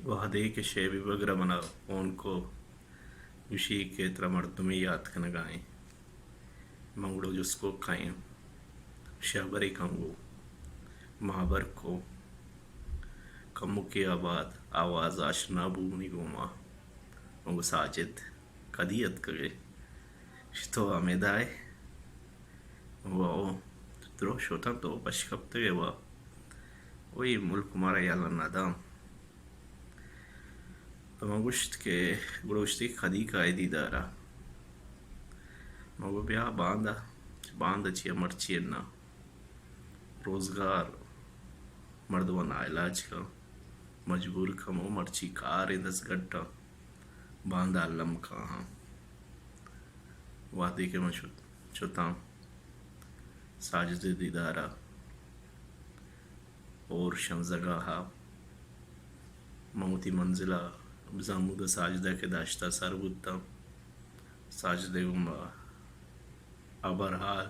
وہدے کہ شیبی بگر ءَ من ءَ فون کو، گوشی کہ ترا مردمے یات کنگ ءَ ایں۔ من گڑا جست کو کئے ایں؟ شہبرے کن گو۔ ما ہبر کو۔ کمکے ءَ بعد آواز آشنا بو منی گوما۔ من گو ساجد، کدی اتکگ ئے؟ گوشی تو ہمدا ئے؟ و او درو شتاں، تو پش کپتگ ئے و او اے ملک مارا یلہ نہ داں۔ تو من گوشت کہ گڑا گوشتی کدی کائے دیدار ءَ؟ من گو بیا باندا، باندا چیا مرچی نہ۔ روزگار مردم ءَ ناعلاج کن، مجبور کن، و مرچی کاریں دست گٹ ءَ باندا الم کاہاں۔ وہدے کہ من شت، شتاں ساجد ءِ دیدار ءَ، ہور شنزگاہ ءَ، من وتی منزل ءَ بزاں ہمودا ساجد ءَ کہ داشتہ سر بوتاں۔ ساجد ءِ گوما ہبر حال،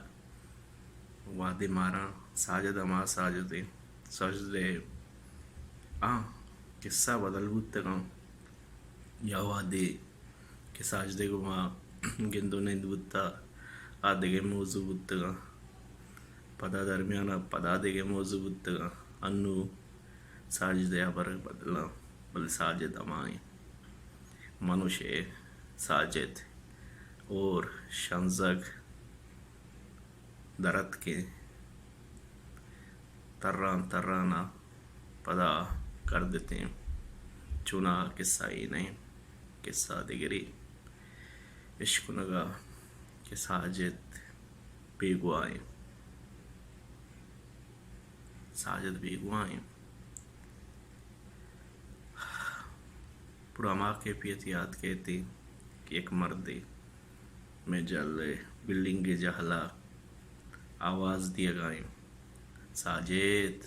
وہدے ماراں ساجد ہما ساجد ایں۔ ساجد ءِ آ قصہ بدل بوتگاں۔ یا وہدے کہ ساجد ءِ گوما گند و نند بوتا، آ دگہ موضوع بوتگاں۔ پدا درمیان ءَ پدا دگہ موضوع بوتگاں۔ انوں ساجد ءِ ہبر بدلاں، بلے ساجد ہما ایں۔ من و شے ساجد، ہور شنزگ در اتکیں، تران تران ءَ پدا گردتیں۔ چوناہا قصہ اے نہ ایں، قصہ دگرے۔ اشکنگ ءَ کہ ساجد بیگواہ ایں۔ ساجد بیگواہ ایں۔ پورا ہما کیفیت یات کیت کہ یک مردے مئے جہل ءِ بلڈنگ ءِ جہل ءَ آواز دیگ ءَ ایں، ساجد،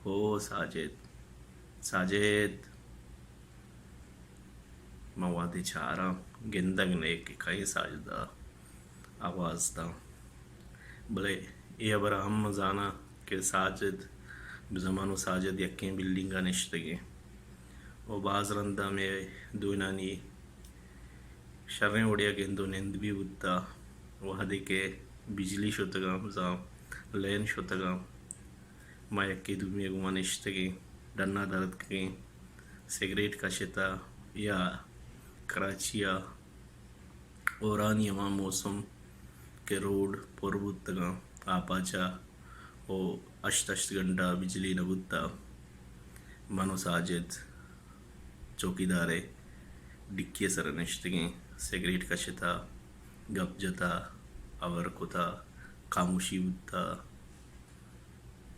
او ساجد، ساجد۔ من وہدے چاراں، گندگ نہ کہ کئے ساجد ءَ آواز داں۔ بلے اے ہبر ءَ ہم من زاناں کہ ساجد، بزاں من و ساجد یکیں بلڈنگ ءَ نشتگیں و باز رند ءَ مئے دوئینانی شریں وڑے ءَ گند و نند بھی بوتا۔ وہدے کہ بجلی شتگاں، بزاں لین شتگاں، ما یکے دومی ءِ گوما نشتگیں، ڈن ءَ در اتکگیں، سگریٹ کشتہ یا کراچی ءَ ہورانی ہما موسم کہ روڈ پر بوتگاں، آپاچا و ہشت ہشت گھنٹہ بجلی نہ بوتا۔ من و ساجد چوکیدار ءِ ڈکی ءِ سرا نشتگیں، سگریٹ کشتہ، گپ جتہ، ہبر کتہ، خاموشی بوتا۔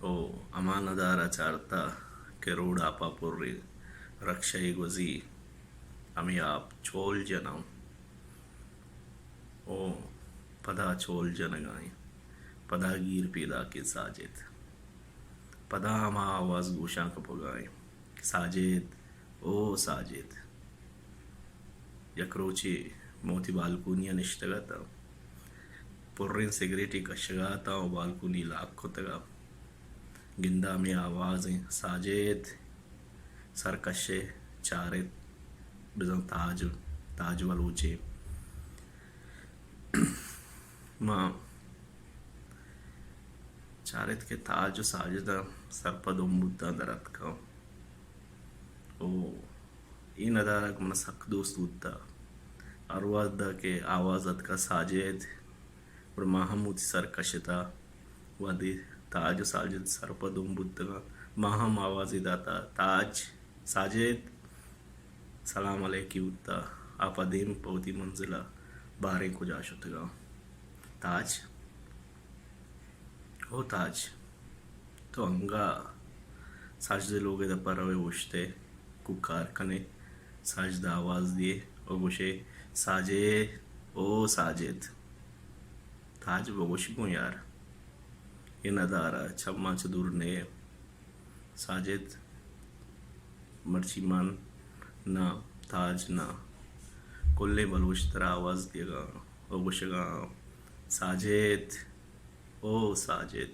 او ہما ندارہ چارتا کہ روڈ آپا پر ایں، رکشہ ءَ گوزی، ہمے آپ چول جناں۔ او پدا چول جنگا ایں، پدا گیر پیداکیں ساجد۔ پدا ہما آواز گوشاں کپگا ایں، ساجد، او ساجد۔ یک روچے من وتی بالکونی ءَ نشتگ اتاں، پریں سگریٹے کشگ ءَ اتاں و بالکونی لاک کتگ ءَ گنداں ہمے آواز ایں، ساجد۔ سر کش ئے چار ات، بزاں تاج، تاج بلوچے۔ ما چار ات کہ تاج و ساجد ءَ سرپد ہم بوتاں، در اتکاں۔ او اے ندارگ من سک دوست بوتا۔ ہر وہد ءَ کہ آواز اتکا ساجد، گڑا ما ہم وتی سر کشتا۔ وہدے تاج و ساجد سرپد ہم بوتگاں، ما ہم آوازے داتا، تاج، ساجد۔ سلام علیکی بوتا۔ آ پہ دیم پہ وتی منزل ءَ باریں کجا شتگاں۔ تاج، او تاج، تو انگا ساجد ءِ لوگ ءِ دپ ءَ روئے اوشت ئے، کوکار کن ئے، ساجد ءَ آواز دیئے و گوش ئے، ساجد، او ساجد۔ تاج بگوش گوں یار، اے ندارہ چماں چہ دور نئے۔ ساجد، مرچی من نہ، تاج نہ، کلیں بلوچ ترا آواز دیگاں و گوشگاں، ساجد، او ساجد،